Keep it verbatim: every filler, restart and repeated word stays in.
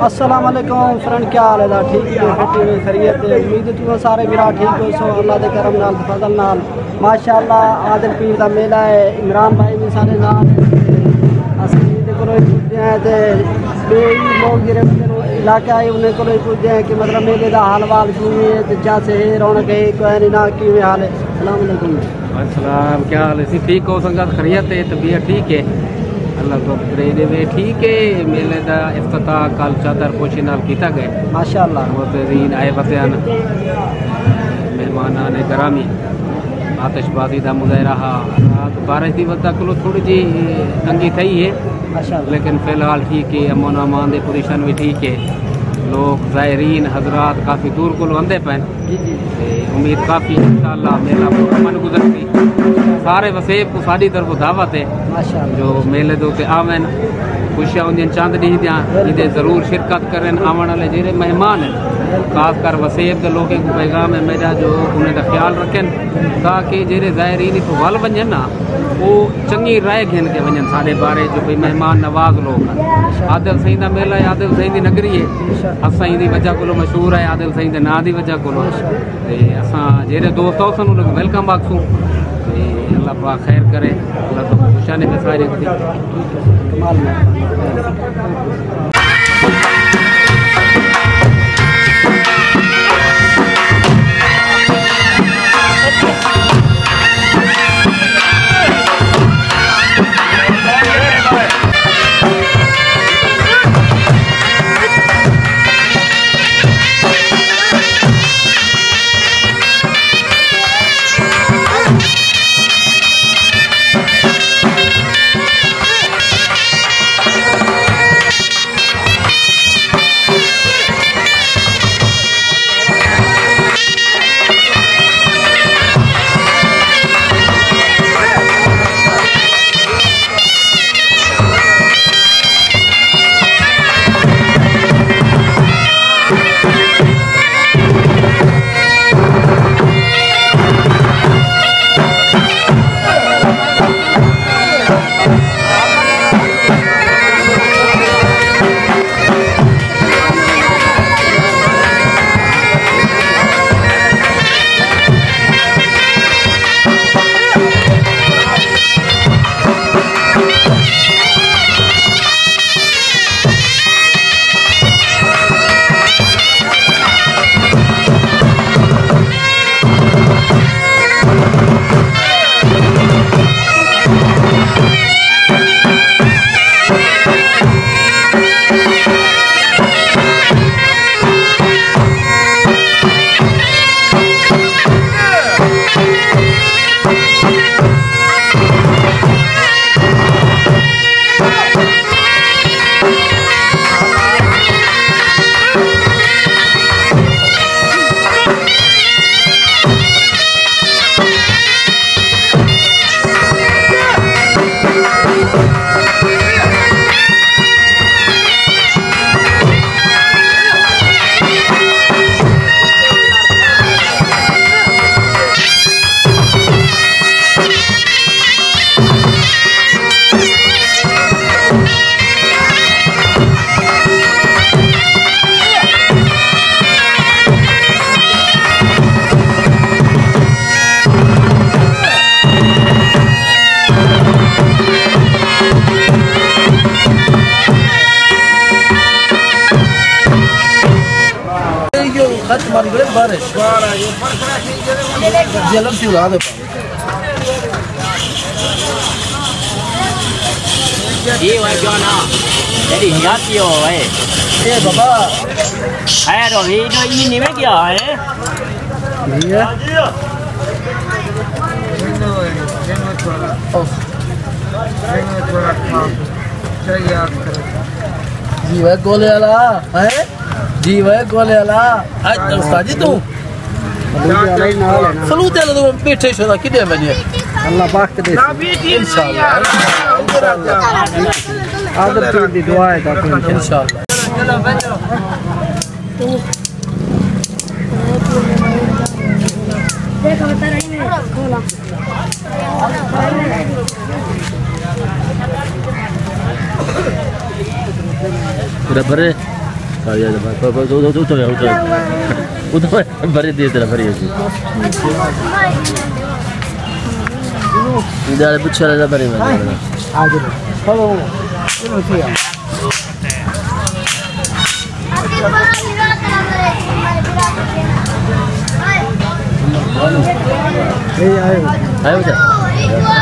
السلام علیکم فرینڈ، کیا حال ہے؟ ٹھیک ہے، فٹ ہے، خیریت ہے؟ امید ہے تساں سارے بھرا ٹھیک ہوسو، اللہ دے کرم نال، فضل نال۔ ماشاءاللہ، عادل پیر دا میلہ ہے، عمران بھائی وی سارے نال ہے۔ اساں انہیں کولوں ہی پچھدے ہیں تے ٻئے وی لوگ جیڑھے مطلب علاقہ آئے، انہیں کولوں ہی پچھدے ہیں کہ مطلب میلے دا حال وال کیویں ہے تے کیا سے ہے، رونق ہے کوئی نہ، کیویں حال ہے؟ السلام علیکم۔ السلام، کیا حال ہے؟ ٹھیک ہو سنگت؟ خیریت ہے؟ طبیعت ٹھیک ہے؟ اللہ تو کرے دے وے ٹھیک ہے۔ میلے دا افتتاح کل چادر پوشی نال کیتا گئے۔ ماشاءاللہ۔ معتزین آئے وتے ہن، مہمانان گرامی، آتش بازی دا مظاہرہ ہا۔ رات بارش دی وجہ کولو تھوڑی جی تنگی تھئی ہے، ماشاءاللہ۔ لیکن فی الحال ٹھیک ہے، امن و امان دی پوزیشن وی ٹھیک ہے۔ لوگ زائرین حضرات کافی دور کولو آندے پئن۔ جی، جی۔ تے امید کافی انشاءاللہ میلہ پرامن گزرسی۔ سارے وسیب کوں ساݙی طرفوں دعوت ہے، ماشاءاللہ۔ جو میلے دے اتے آون، خوشیاں ہوندین چند ݙینہہ دیاں، بالکل۔ ایندے ضرور شرکت کرن۔ آوݨ والے جیڑھے مہمان ہن، بالکل۔ خاص کر وسیب دے لوکیں کوں پیغام ہے میݙا جو انہیں دا خیال رکھن، تاکہ جیڑھے زائرین اتھوں ول ونڄن نا، او چنڳی رائے گھن کے ونڄن ساݙے بارے جو بھئی مہمان نواز لوک ہن۔ عادل سئیں دا میلہ ہے، عادل سئیں دی نگری ہے، اساں ایندی وجہ کولوں مشہور ہے، عادل سئیں دے ناں دی وجہ کولوں۔ تے اساں جیڑھے دوست آسن انہاں کوں ویلکم آکھسوں۔ تے اللہ پاک خیر کرے، اللہ تہاکوں خوشحالی دے سارے کوں۔ خط ماری گئے بارش۔ جلم سی اڑا دے۔ جی بھائی، کیوں نہ؟ تیری یاد کیوں ہوئے؟ اے بابا۔ خیر ہو، یہ جو یہ نہیں میں کیا ہے؟ جی ہے۔ اوف۔ جی بھائی، گولے والا ہے۔ جی وے گولے والا، اج استاد جی توں۔ سلوتے والے توں بیٹھے شو دا کدے ونجے۔ اللہ بخت دے۔ انشاءاللہ۔ آدر پیر دی دعا ہے تاکہ انشاءاللہ۔ انشاءاللہ۔ ربر۔ بھری دی طرح بھری ہوئی سی۔ دال پچھے والا بھری میں۔ آئے ہو جا۔